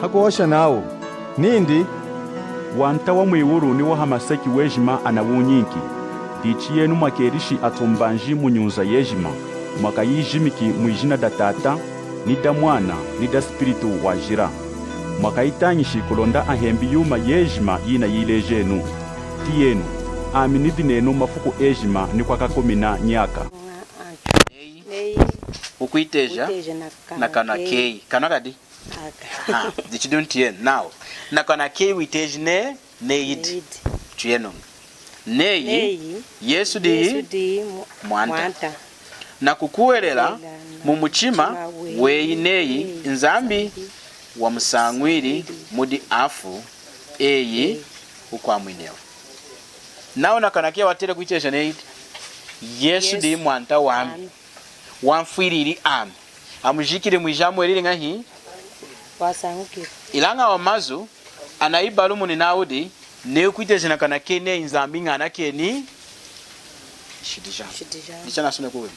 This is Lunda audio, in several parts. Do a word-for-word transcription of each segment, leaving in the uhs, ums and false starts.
Hakuhosha nawu nindi, Wanta wa mwiwulu ni wa hamaseki wejima anawunyinki. Dichi yenu mwakelishi atumbanji mu nyunza yejima, mwakayijimiki mwijina da Tata, ni da Mwana, ni da Spiritu Wajila. Mwakayitañishi kulonda ahembi yuma yejima yinayilejenu. Tiyenu, ami nidi nenu mafuku ejima ni kwakakumina nyaka. Neyi. Neyi. Wukwiteja. Wukwiteja na kanwa keyi. Kanwa kadi? Aka. Ha, dichi dinu tiyenu. Nawu, na kanwa keyi witeji neyi, neyidi. Neyidi. Tuyenu. Neyi, neyi, Yesu diyi, Yesu diyi mu-, Mwanta. Mwanta. Na kukuhwelela, kukuhwelela mu muchima, muchima weyi, weyi neyi, neyi, Nzambi, Nzambi, wamusañwili, wamusañwili, mudi afu, eyi, eyi, wukwamwinewa. Nawu na kanwa keyi watela kwiteja neyidi, Yesu, Yesu diyi Mwanta wami. Wami. Wanfwilili ami. Amujikili mwijamu elili ñahi? Wasañukili. Ilaña awa mazu anayibalumuni nawu di, neyi wukwiteja na kanwa keyi neyi Nzambi ñanakeni nshidi jami. Nshidi jami. Dichi anasoneki wena.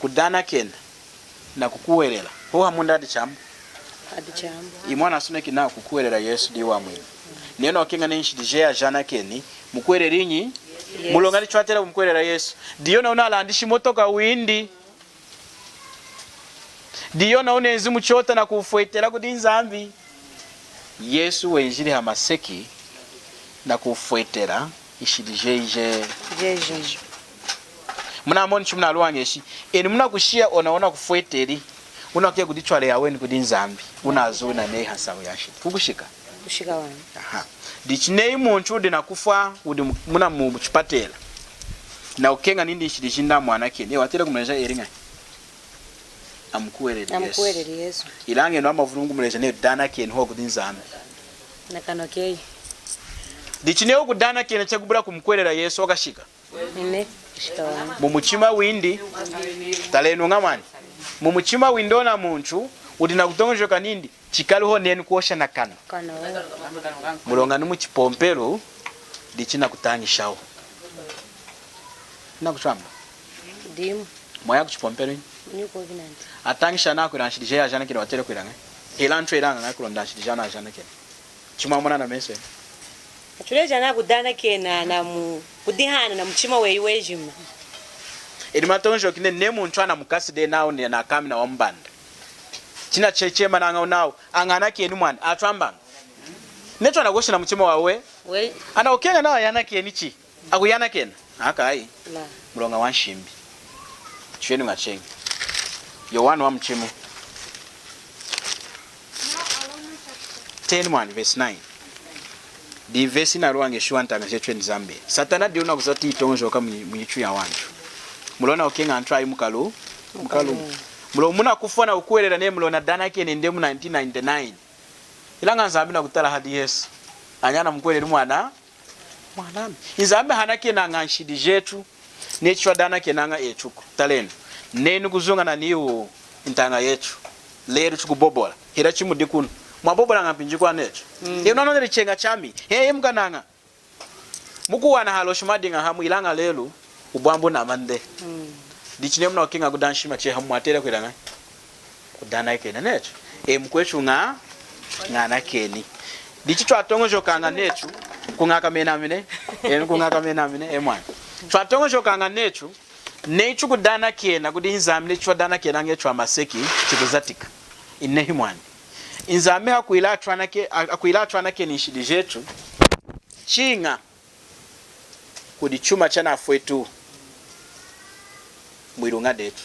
Kudanakena na kukuhwelela. Hoha munda adi chamba. Adi chamba. Imwe anasoneki nawu kukuhwelela Yesu diyi wamwinu. Neyi wunakukeña neyi nshidi jeyi ajanakeni, mukuhweleli nyi? Yesu. Muloña dichi watela kumukuhwelela Yesu. Diyi yona wunalandishi motoka windi. Diyi yona wunenzi muchota na kufwetela kudi Nzambi. Yesu wenjili hamaseki na kufwetela nshidi jeyi je-, jeyi. Munamoni chimunaluwañeshi, enu munakushiya ona, ona kufweteli, wunakuya kuditwala eyi aweni kudi Nzambi, wunazuwi neyi hansañu ya nshidi. Kukushika? Kushika wanyi. Aha. Dichi neyi muntu wudi nakufwa, wudi mu-, muna mu-, muchipatela, nakukeña nindi nshidi jindi amwanakeni, eyi watela kumuleja eli ñahi? Amukuhweleli Yesu. Amukuhweleli Yesu. Ilaña enu amavulu mukumuleja neyi danakeni hohu kudi Nzambi. Na kanwa keyi. Dichi neyi wukudanakena chakubula kumukuhwelela Yesu, wakashika? Nehi, kushika wanyi. Mu muchima windi, talenu ñamwani. Mu muchima windi ona muntu wudi nakutoñojoka nindi, chikali hohu nenu kuhosha na kanwa. Kanwa. Muloña ni muchipompelu, dichi nakutañishawu. Nakutwamba? Dimu. Mwaya kuchipompelu inyi? Nikubi nandi. Atañisha nakwila nshidi jeyi ajanakeni, watela kwila ñahi? Hela antwelaña ñahi kulonda nshidi jami ajanakeni? Chimwamona na mesu enu. Atuleja nawu kudanakena na mu-, kudihana na muchima weyi wejima. Enu munatoñojoki nenu, neyi muntu anamukasi dehi nawu ni-, nakamina wamumbanda. China che-, chemanañawu nawu, añanakeni mwani, atwambaña. Netu anakuhosha na muchima wawu. We. Anakukeña nawu ayanakeni chi? Akuyanakena? Akayi. La. Muloña wa nshimbi. Chwenu ñacheñi. Yowanu wamuchimu. Ten mwani, verse nine. Di verse inaluwañeshi wantaña jetu eni Zambia. Satana diyi wunakuzata yitoñojoka mu, mu yichu yawantu. Muloña wukeña antu ayi mukalu-, mukalu-. Mukalu. Muloña munakufwa nakukuhwelela neyi muloña nadanakeni dehi mu nineteen ninety-nine. Ilaña Nzambi nakutala hadi Yesu. Anyi anamukuhweleli mwana Mwanami. Nzambi hanakenaña nshidi jetu, neyi chitwadanakenaña etuku. Talenu. Nenu kuzuña naniwu ntaña yetu. Lelu tukubobola. Hela chimudi kunu. Mwabobolaña mpinji yikwawu netu. Mm. Enu anoneli cheña chami. He, he mukanaña. Mukuwana haloshi mwadiña hamu ilaña lelu. Wubwambu wunamani dehi. Mm. Dichi neyi munakukeña kudanshima cheñi hamu mwatela kwila ñahi? Kudanakena netu. E mukwetu ña-, ñanakeni. Dichi twatoñojokaña netu, kuñakamena amina. E kuñakamena amina, e mwani. Twatoñojokaña netu, neyi tukudanakena kudi Nzambi, neyi twadanakenaña etu hamaseki, chikuzatika. Inehi mwani. Nzambi hakwila atwanake-, a-, hakwila atwanakeni nshidi jetu, chiña kudi chuma chanafweti mwiluña detu.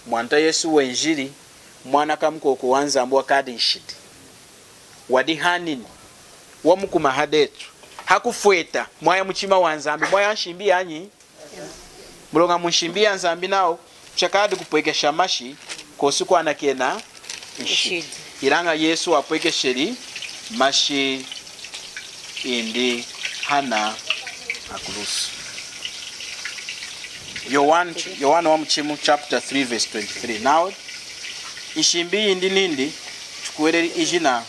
Mwanta Yesu wenjili, mwana kamukoku wa Nzambi wakadi nshidi. Wadihanini, wamukuma hadetu, hakufweta, mwaya muchima wa Nzambi, mwaya nshimbi yanyi. Muloña mu nshimbi ya Nzambi nawu, chakadi kupwekesha mashi, kosi kwanakena nshidi. Nshidi. Ilaña Yesu wapwekesheli mashi indi hana hakulusu. Yohane, Yohane wamuchimu chapter three verse twenty-three. Nawu, nshimbi yindi nindi, tukuhweleli ijina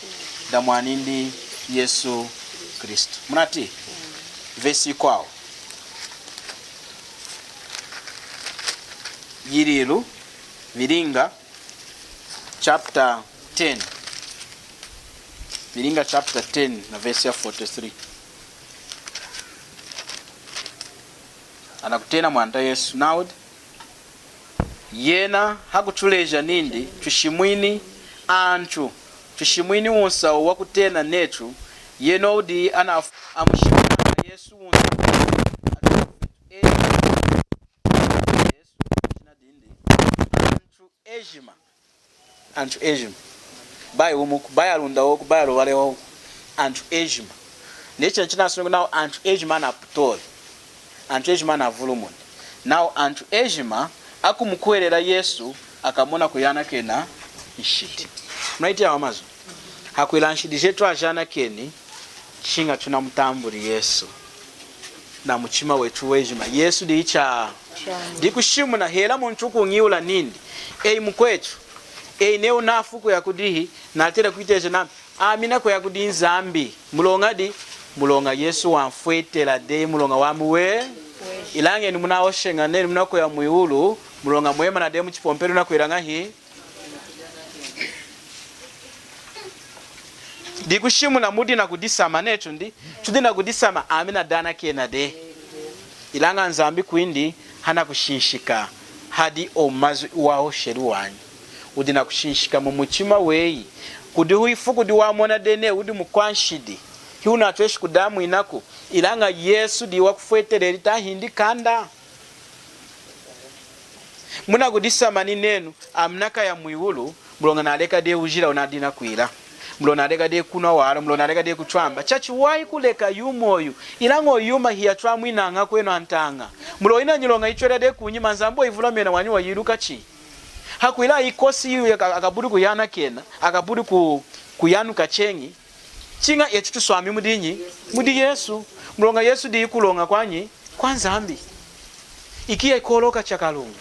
da mwanindi Yesu Kristu. Munatiyi? Verse yikwawu. Yililu, vilinga, chapter ten. Vilinga chapter ten na verse ya forty-three. Anakutena Mwanta Yesu nawu, yena hakutuleja nindi tushimwini antu, tushimwini wunsahu wakutena netu, yena wudi ana amushimwina Yesu wunsahu. Yesu, jina dindi. Antu ejima. Antu ejima. Bayi wumuku, bayi aLunda woku, bayi aLuvale woku. Antu ejima. Neyi china chinasoneki nawu antu ejima anaputoli. Antu ejima anavulumuni. Nawu antu ejima akumukuhwelela Yesu akamona kuyanakena nshidi. Munatiyi awa mazu? Hakwila nshidi jetu ajanakeni, chiña tunamutambuli Yesu na muchima wetu wejima. Yesu diyi cha. Dikushimuna hela muntu wukuñihula nindi, eyi mukwetu, eyi neyi wunafwi kuya kudihi? Natela kwiteja nami, ami nakuya kudi Nzambi. Muloña di? Muloña Yesu wanfwetela dehi, muloña wami we. Ilaña enu munahoshaña nenu munakuya mwiwulu, muloña mwemana dehi muchipompelu nakwila ñahi? Dikushimuna mudi nakudisamba netu ndi, tudi nakudisamba, ami nadanakena dehi. Ilaña Nzambi kwindi hanakushinshika hadi awa mazu wahosheli wanyi. Wudi nakushinshika mumuchima weyi. Kudi ifuku diwamona dehi neyi wudi mukwanshidi, hiwunatweshi kudamwinaku, ilaña Yesu diyi wakufweteleli tahindi kanda? Munakudisamba ninenu, ami nakaya mwiwulu, muloña naleka dehi wujila wunadiña nakwila. Muloña naleka dehi kunwa walwa, muloña naleka dehi kutwamba. Chachiwahi kuleka yuma oyu, ilaña oyu yuma hiyatwamwinañaku enu antaña. Muloña nyiloña yitwela dehi kunyima, Nzambi wayivulamena wanyi wayiluka chi. Hakwila yikosi yiyi aka-, akabuli kuyanakena, akabuli ku-, kuyanuka cheñi. Chiña etu tuswami mudinyi? Mudi Yesu. Muloña Yesu diyi kuloña kwanyi? KwaNzambi. Ikiye koloka chakalunga.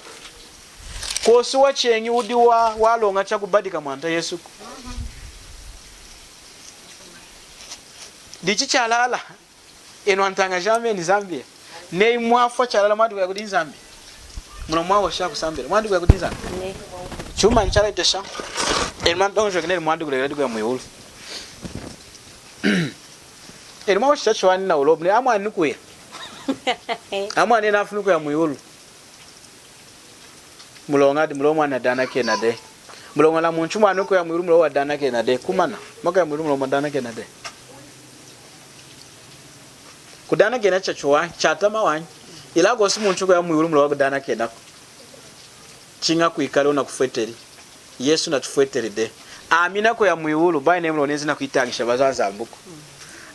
Kosi wacheñi wudi wa, waloña chakubadika Mwanta Yesuku. Dichi chalala. Enu antaña jami eni Zambia, neyi mwafwa chalala mwadi kuya kudi Nzambi? Muloña mwahosha kusambila, mwadi kuya kudi Nzambi? Nehi. Chuma nchaletesha. Enu mwantoñojoki nenu mwadi kulekela dikuya mwiwulu? Enu mwahosha chachiwahi na ulobu, neyi amwani kuya. Amwani nafuni kuya mwiwulu. Muloña di? Muloña mwanadanakena dehi. Muloña na muntu mwani kuya mwiwulu muloña wadanakena dehi. Komana, mwakuya mwiwulu muloña mwadanakena dehi. Kudanakena chachiwahi, chatama wanyi. Ilaña kosi muntu kuya mwiwulu muloña wakudanakenaku. Chiña kwikala wunakufweteli. Yesu natufweteli dehi. Ami nakuya mwiwulu, bayi neyi muloña nenzi nakuyitañisha mazu aNzambiku.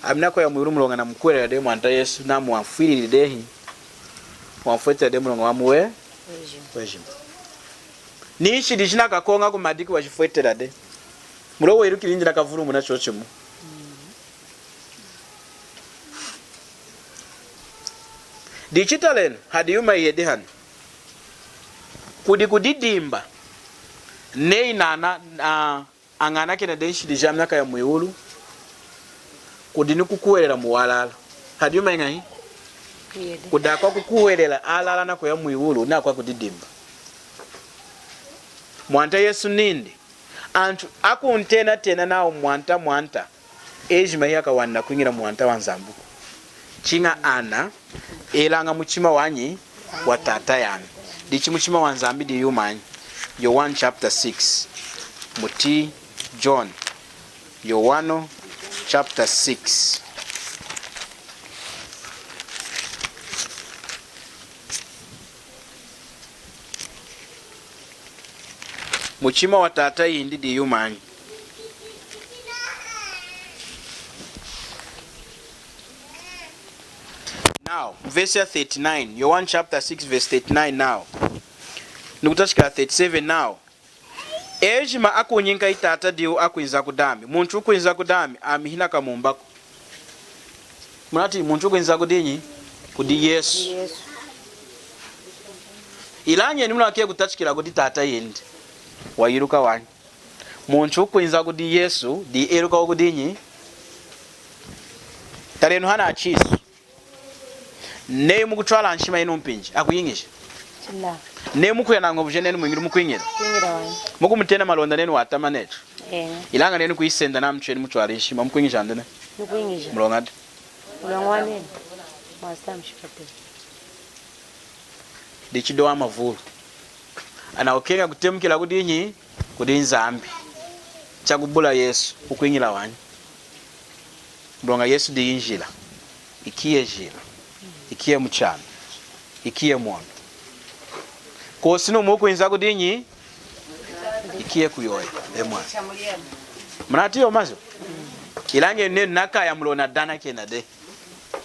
Ami nakuya mwiwulu muloña namukuhwelela dehi Mwanta Yesu, nami wanfwilili dehi. Wanfwetela dehi muloña wami we-, wejima. Wejima. Ninshidi jinakakoña kumadiki wajifwetela dehi. Muloña welukili nindi nakavulumuna chochimu. Dichi talenu hadi yuma yiyedi hanu. Kudi kudidimba, neyi nana, a, añanakena dehi nshidi jami nakaya mwiwulu, kudi nikukuhwelela muwalala. Hadi yuma yiñahi? Yiyedi. Kudi akwakukuhwelela alala nakuya mwiwulu, nakwakudidimba. Mwanta Yesu nindi, antu akuntenatena nawu Mwanta, Mwanta, ejima hiyakawanina kwiñila muwanta waNzambiku. Chiña ana elaña muchima wanyi? WaTata yami. Dichi muchima waNzambi diyumanyi? Yowanu chapter six. Mutiyi John. Yowanu chapter six. Muchima waTata yindi diyumanyi? Now, verse ya thirty-nine, Yowanu chapter six, verse thirty-nine now. Nikutachika thirty-seven now. Ejima akunyinka hiTata diwu akwinza kudami. Muntu wukwinza kudami, ami hinakamumbaku. Munatiyi, muntu wukwinza kudinyi? Kudi Yesu. Yesu. Ilaña enu munakeñi kutachikila kudi tata yindi, wayiluka wanyi. Muntu wukwinza kudi Yesu, diyi eluka wukudinyi? Talenu hana achisu. Neyi mukutwala nshima yenu mpinji, akuyiñisha. China. Ne mukuya na ñovu jenu nenu mwiñila, mukwiñila. Kwiñila wanyi. Mukumutena malonda nenu watama netu. Eña. Ilaña nenu kuyisenda na muchweni mutwali nshima, mukwiñija ndi ne. Mukwiñija. Muloñadi? Muloña wanenu. Mwasa mushipatela. Dichi do amavulu. Ana ukeña kutemukila kudinyi? Kudi Nzambi. Chakubula Yesu, ukwiñila wanyi. Muloña Yesu diyi njila. Ikiye jila. Ikiye muchana. Ikiye mwono. Kosi numu ukwinza kudinyi? Ikiye kuyoya. Emwa. Munatiyi awa mazu? Ilaña nenu nakaya muloña danakena de.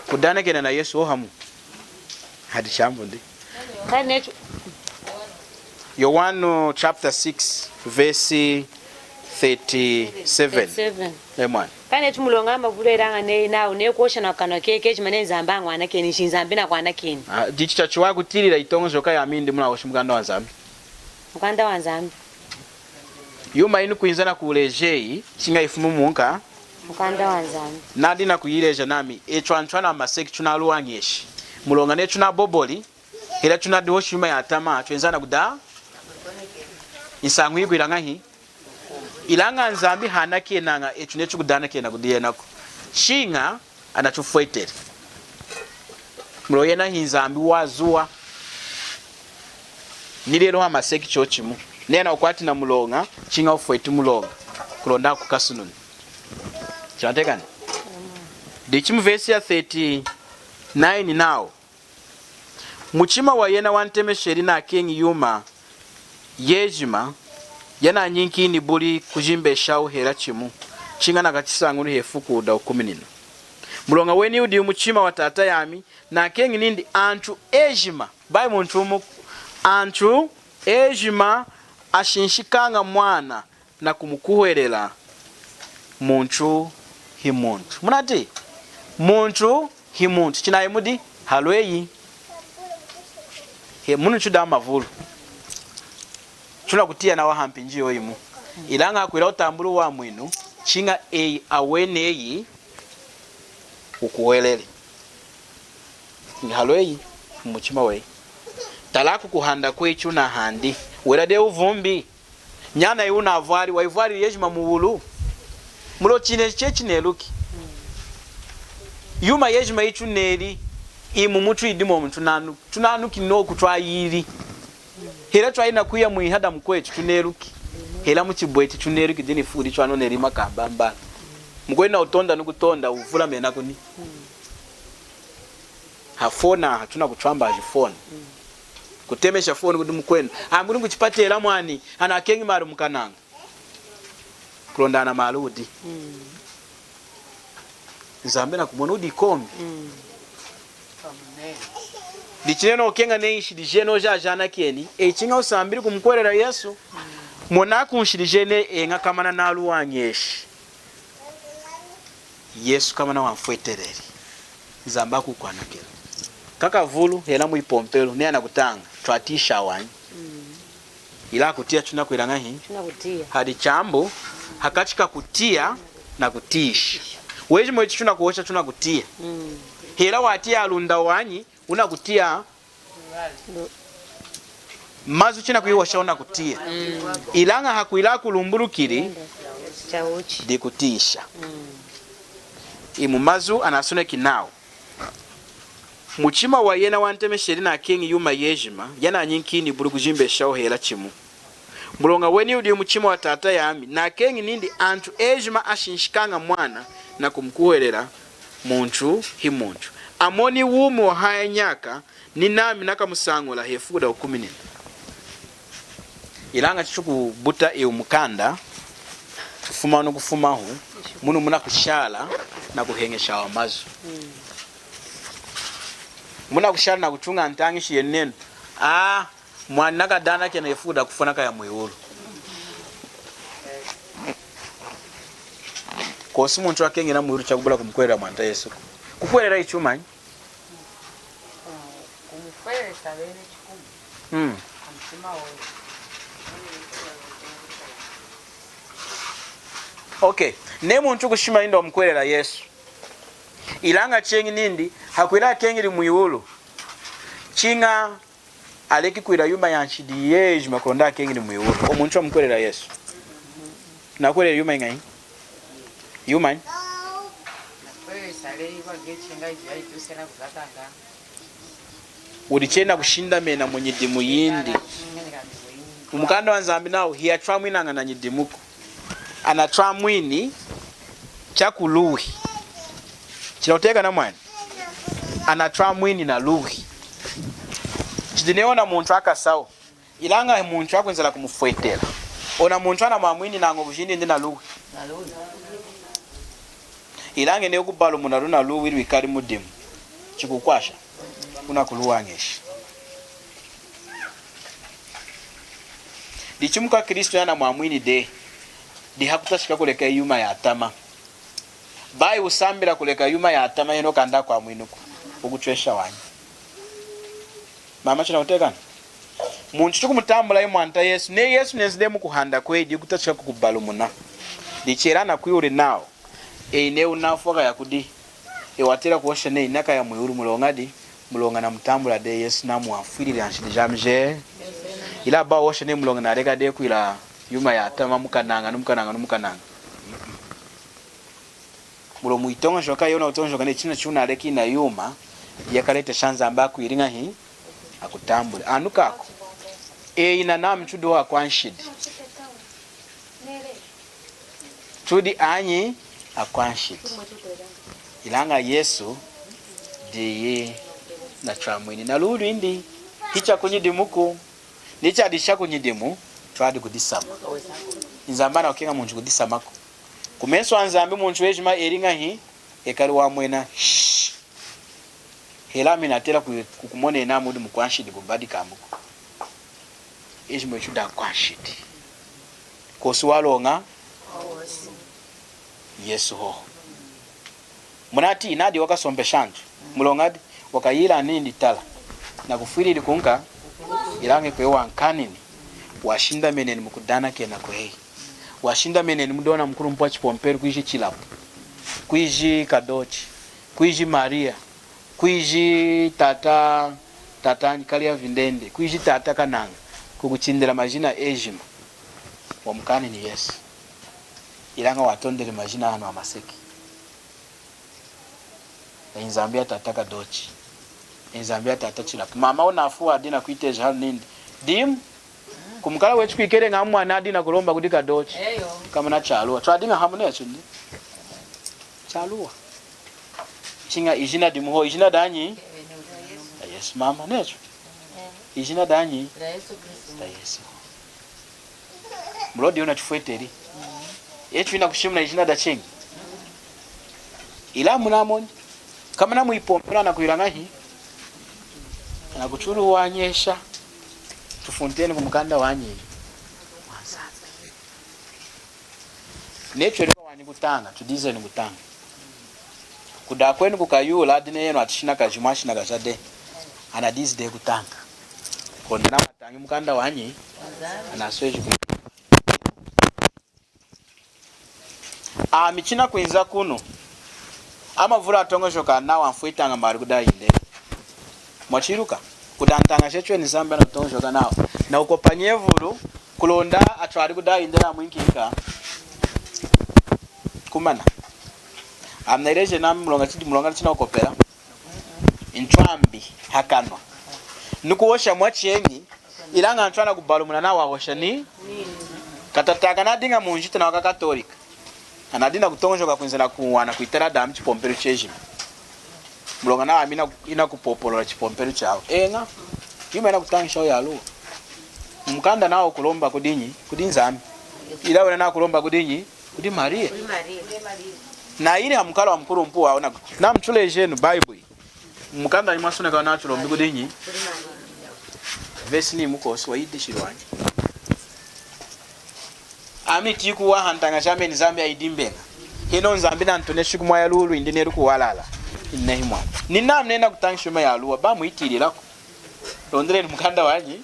Kudanakena na Yesu ohamu. Hadi chambu ndi. Kani netu. Yohane chapter six, verse thirty-seven. Thirty-seven. Emwa. Kani netu muloña amavulu elaña neyi nawu, neyi kuhosha na kukanwa keyi kejima neyi Nzambi añanakeni, nshi Nzambi nakwanakeni. Ah, dichi chachiwahi kutiya yitoñojoka yami ndi munahosha mukanda wa Nzambi. Mukanda wa Nzambi. Yuma inukwinza nakuleja eyi, chiña yifumi munka. Mukanda wa Nzambi. Nadi nakuyileja nami, etu antu ana maseki tunaluwañeshi. Muloña netu tunaboboli, hela tunadihoshi yuma yatama, twenza nakuda. Nsañu yikwila ñahi? Ilaña Nzambi hanakenaña etu netu kudanakena kudi yenaku. Chiña anatufweteli. Muloña yena hi Nzambi wazuwa. Ni lelu hamaseki chochimu. Neyi anakukwati na muloña, chiña ufweti muloña. Kulonda akukasununi. Chinatiyakani? Dichi mu verse ya thirty-nine nawu. Muchima wa yena wantemesheli nakeñi yuma yejima, yananyinki nibuli kujimbeshahu hela chimu, chiña nakachisañuli hefuku dakukuminina. Muloña weni wudi muchima wa Tata yami, nakeñi nindi antu ejima, bayi muntu wumu, antu ejima ashinshikaña mwana, nakumukuhwelela muntu hi muntu. Munatiyi? Muntu hi muntu. Chinayi mudi halweyi. He, munu tudi amavulu. Tunakutiya nawa hampinji yoyimu. Ilaña hakwila wutambula wamwinu, chiña eyi aweni eyi wukuhweleli. Ni halweyi, mumuchima weyi. Talaku kuhanda kweyi chunahandi. Wela dehi wuvumbi. Nyana yiwunavwali, wayivwalili yejima muwulu. Muloña china cheyi chineluki. Yuma yejima yituneli, imu mutu idimu mutu nanu, tunanuki noku twayili. Hela twayili nakwiya mwihada mukwetu tuneluki. Hela muchibweti tuneluki, dinu ifuku ditwanoneli makambambala. Mukwenu nawutonda nukutonda, wuvulamena kuni. Ha foni aha, tunakutwamba haji foni. Kutemesha foni kudi mukwenu. Ambuli kuchipatela mwani, anakeñi mali mukanaña. Kulonda ana mali wudi. Nzambi nakumona wudi ikombi. Dichi neyi wukeña neyi nshidi jenu jajanakeni, eyi chiña wusambili kumukuhwelela Yesu. Monaku nshidi jenu eña komana naluwañeshi. Yesu komana wamfweteleli. Nzambi akukwanakena. Kakavulu, hela mwipompelu, neyi anakutaña, twatiyisha wanyi. Ilaña kutiya tunakwila ñahi? Tunakutiya. Hadi chambu hakachi kakutiya nakutiyisha. Wejima wetu tunakuhosha tunakutiya. Hela watiya Lunda wanyi, wunakutiya. Mazu chinakwihosha wunakutiya. Ilaña hakwila akulumbulukili, dikutiyisha. Imu mazu anasoneki nawu. Muchima wa yena wantemesheli nakeñi yuma yejima, yananyinki nibuli kujimbeshahu hela chimu. Muloña weni wudi muchima wa Tata yami, nakeñi nindi antu ejima ashinshikaña mwana nakumukuhwelela muntu hi muntu, amoni wumi wahaya nyaka, ninami nakamusañula hefuku dakukuminina. Ilaña chitukubuta iwu mukanda, kufuma nukufumahu, munu munakushala nakuheñesha awa mazu. Munakushala nakutuña ntañishi yenu nenu. Ah, mwani nakadanakena hefuku dakufwa nakaya mwiwulu. Kosi muntu wakeñila mwiwulu chakubula kumukuhwelela Mwanta Yesu. Kukuhwelela ichumanyi? Kumukuhwelela bene chikumi. Mm. Amuchima woyi. Okay. Neyi muntu kushima nindi wamukuhwelela Yesu. Ilaña cheñi nindi, hakwila akeñili mwiwulu. Chiña aleki kwila yuma yanshidi yejima kulonda akeñi ni mwiwulu. Owu muntu wamukuhwelela Yesu. Nakuhwelela yuma yiñahi? Yumanyi? Wudi cheñi nakushindamena munyidimu yindi. Mumukanda waNzambi nawu hiyatwamwinaña nanyidimuku. Anatwamwini chakuluwi. Chinakutiyakana mwani? Anatwamwini naluwi. Chidi neyi ona muntu akasawu, ilaña muntu akwinza nakumufwetela, ona muntu anamwamwini nañovu jindi indi naluwi. Ilaña neyi wukubalumuna luna luwi lwikali mudimu, chikukwasha, wunakuluwañesha. Dichi mukwaKristu anamwamwini dehi, dihakutachika kuleka yuma yatama. Bayi wusambila kuleka yuma yatama, henohu kanda akwamwinuku, wukutwesha wanyi. Mama, chinakutiyakana? Muntu chikumutambula iMwanta Yesu, neyi Yesu nenzi dehi mukuhanda kweyi, dihakutachika kukubalumuna. Dichi hela anakwihuli nawu, eyi neyi wunafwi wakaya kudihi? Eyi watela kuhosha neyi nakaya mwiwulu muloña di, muloña namutambula dehi Yesu nawu wamfwilili nshidi jami jeyi. Ilaña bayi wuhosha neyi muloña naleka dehi kwila yuma yatama mukanaña, numukanaña, numukanaña. Muloña mwitoñojoka, yona wutoñojoka neyi china chiwunaleki nayuma, yakaletesha Nzambi akwili ñahi? Akutambuli. Anukaku. Eyi nanami tudi akwanshidi. Tudi anyi? Akwanshidi. Ilaña Yesu diyi natwamwini naluwi lwindi. Hichakunyidimuku. Neyi chadi chakunyidimu, twadi kudisamba. Nzambi hanakukeña muntu kudisambako. Kumesu aNzambi muntu wejima eli ñahi? Ekali wamwena. Shh. Hela ami natela ku-, kukumona ami mudi mukwanshidi kubadikamuku. Ejima wetu tudi akwanshidi. Kwosi waloña Yesu hohu. Munatiyi nadi wakasompesha antu. Muloña di, wakayila nindi tala, nakufwilili kunka, ilaña kweyi wankanini, washindameneni mukudanakena kweyi. Washindameneni mudi ona mukulumpi wachipompelu, kwiji Chilapu, kwiji Kadochi, kwiji Maria, kwiji tata, tata Kaliya Vindende, kwiji tata Kanaña, kukuchindila majina ejima. Wamukanini Yesu. Ilaña watondeli majina anu amaseki. E Nzambi ya tata Kadochi. E Nzambi ya tata Chilapu. Mama wunafwi, wadiña nakwiteja hanu nindi, dimu. Kumukala wetu kwikala ñahi mwana adiña nakulomba kudi Kadochi? Eyo. Komana chaluwa. Twadiña hamu netu ndi. Chaluwa. Chiña ijina dimu hohu, ijina danyi? Da Yesu, mama, netu. Ijina danyi? Da Yesu Kristu. Da Yesu. Muloña diyi wunatufweteli. Etu inakushimuna ijina dacheñi. Ilaña munamoni, komana mwipompelu anakwila ñahi? Anakutuluwañesha. Tufunteni kumukanda wanyi? WaNzambi. Netu twelukani kutaña, tudizeni kutaña. Kudi akwenu kukayula, adi neyi enu atushinakaji, mwashinakaja dehi. Anadizi dehi kutaña. Kulonda nawa atañi mukanda wanyi? Anasweji ku-, ami chinakwinza kunu, amavulu atoñojoka nawu anfwetaña mali kudi ayindeli. Mwachiluka? Kudi antaña jetu eni Zambia anatoñojoka nawu, nakukopa nyevulu kulonda atwali kudi ayindeli amwinkinka. Komana. Ami nayileji nami muloña chidi, muloña chinakukopela. Ntwambi hakanwa. Nukuhosha mwacheñi, ilaña antu anakubalumuna nawu wahosha ni. Katatakana adiña munjita nawa kaKatolika. Anadiña nakutoñojoka kwinza nakuwana kwitala dami chipompelu chejima. Muloña nawu ami ina-, inakupopolola chipompelu chawu. Eña. Yuma inakutañishawu yaluwa. Mukanda nawu kulomba kudinyi? Kudi Nzambi. Ilaña wena nawu kulomba kudinyi? Kudi Maria. Kudi Maria. Nayili hamukala wamukulumpi wawu naku-, nami tulejenu Bayibolu. Mukanda ni mwasoneka nawu tulombi kudinyi? Kudi Maria. Vesi ni mukosi wayidishilwanyi. Ami tikuwaha ntaña jami eni Nzambi ayidimbeña. Henohu Nzambi nantoneshi kumwaya luwi lwindi neluki walala. Inehi mwana. Ninami nena kutañisha yuma yaluwa, bayi mwitiyililaku. Londeleni mukanda wanyi.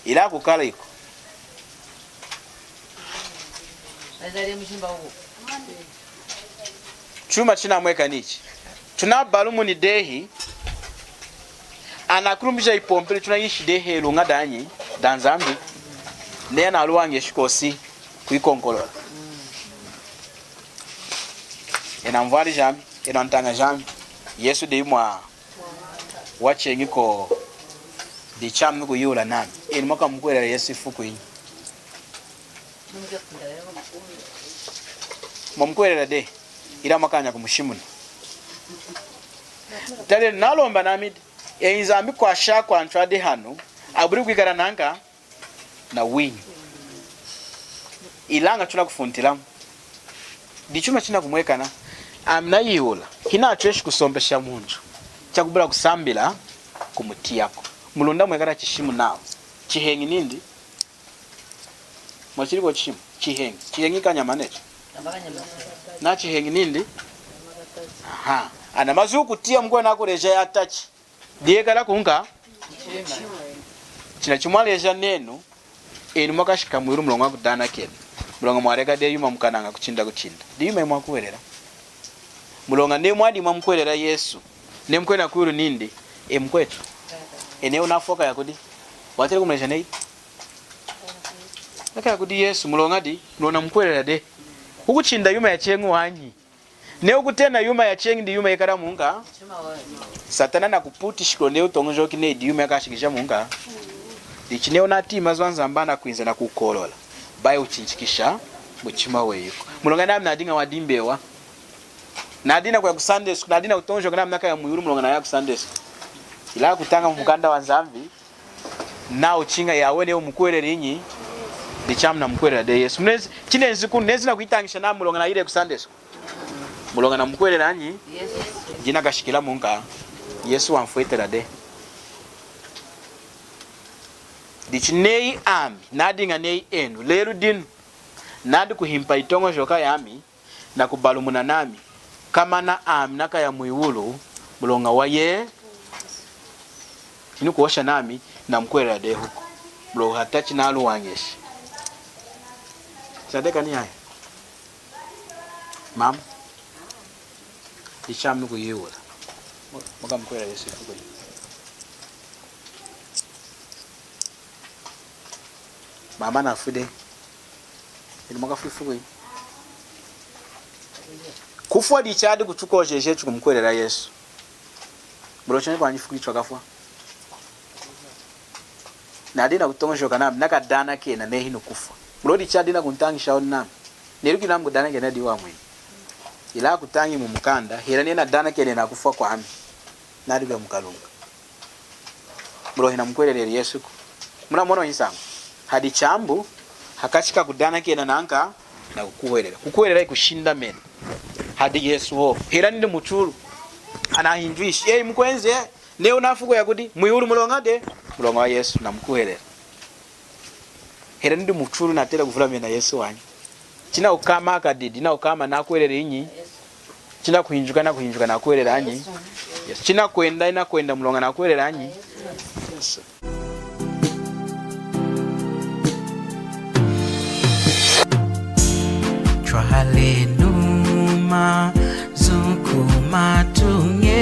Ilaña kukala iku. Chuma chinamwekani ichi. Tunabalumuni dehi Anakulumpi ja ipompelu tuna ishi dehi heluña danyi da Nzambi. Neyi analuwañeshi kosi kuyikonkolola. Enu anvwali jami, enu antaña jami, Yesu dehi mwa wacheñi ko. Dichami nukuyihula nami, enu mwakamukuhwelela Yesu ifuku inyi? Mwamukuhwelela dehi, ilaña mwakaana kumushimuna. Talenu, nalomba nami, eyi Nzambi kwashaku antu adi hanu, abuli kwikala nanka na winyi. Ilaña tunakufuntilamu. Dichuma chinakumwekana. Ami nayihula, hinatweshi kusompesha muntu chakubula kusambila kumutiyaku. Mulunda mwekala chishimu nawu, chiheñi nindi. Mwachili ko chishimu? Chiheñi. Chiheñi kanyama necho. Na chiheñi nindi. Aha. Ana mazu kutiya mukwenu nakuleja yatachi. Diyekala kunka. China chimwaleja nenu, enu mwakashika mwiwulu muloña wakudanakena. Muloña mwaleka dehi yuma mukanaña kuchinda kuchinda. Diyi yuma yimwakuhwelela. Muloña neyi mwadiña mwamukuhwelela Yesu, neyi mukwenu kwiwulu nindi, e mukwetu, e neyi wunafwi wakaya kudihi? Watela kumuleja neyi, wakaya kudi Yesu, muloña di, muloña namukuhwelela dehi. Wukuchinda yuma yacheñi wanyi. Neyi wukutena yuma yacheñi, diyi yuma yekala munka. Satana nakuputishi kulonda wutoñojoki neyi diyi yuma yakashikija munka. Dichi neyi wunatiyi mazu aNzambi nakwinza nakukolola, bayi wuchinchikisha muchima weyiku. Muloña nami nadiña wadimbewa. Nadiña nakuya ku Sunday school, nadiña nakutoñojoka nami nakaya mwiwulu muloña naya ku Sunday school. Ilaña kutaña mumukanda waNzambi, nawu chiña yaweni wumukuhweleli inyi? Dichami namukuhwelela dehi Yesu. Munenzi, chinenzi kunu, nenzi nakuyitañisha nami muloña nayili ku Sunday school. Muloña namukuhwelela inyi? Yesu. Dinakashikila munka, Yesu wanfwetela dehi. Dichi neyi ami, nadiña neyi enu, lelu dinu, nadi kuhimpa yitoñojoka yami, nakubalumuna nami, komana ami nakaya mwiwulu, muloña waye, hinukuhosha nami, namukuhwelela dehi hohu. Muloña hatachi naluwañeshi. Chatiyakani yaya. Mama. Dichami nukuyihula. Mwakamukuhwelela Yesu ifuku inyi? Mama nafwi dehi. Enu mwakafwa ifuku inyi? Kufwa dichadi kutukojeja etu kumukuhwelela Yesu. Muloña chanyi kwanyi ifuku itwakafwa? Nadiña nakutoñojoka nami, nakadanakena neyi hinukufwa. Muloña dichadi nakuntañisha nami, neluki nami kudanakena diyi wamwinu. Ilaña kutañi mumukanda, hela neyi nadanakena nakufwa kwami, nadi kuya mukalunga. Muloña hinamukuhweleleli Yesuku. Munamoni nsañu? Hadi chaambu hakachi kakudanakena nanka nakukuhwelela. Kukuhwelela hikushindamena hadi Yesu hohu. Hela nidi muchulu, anahindwishi. Eyi mukwenzi, neyi wunafwi kuya kudi mwiwulu muloña de, muloña wa Yesu, namukuhwelela. Hela nidi muchulu natela kuvulamena Yesu wanyi. Chinakukama kadidi, chinakukama nakuhwelela inyi? Chinakuhinjuka, nakuhinjuka nakuhwelela anyi? Yesu. Chinakwenda, inakwenda muloña nakuhwelela anyi? Yesu. Twalenu mazu kumatuña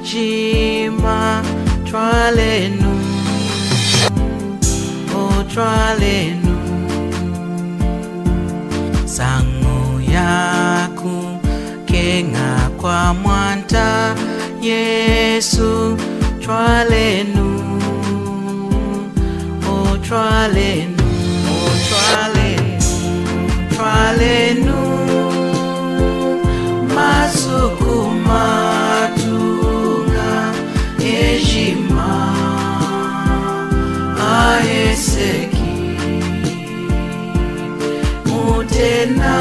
ejima, twalenu, o twalenu. Nsañu yakukeña kwa Mwanta Yesu, twalenu, o twalenu, o twalenu, twalenu mazu kumatuña ejima aheseki. Mutena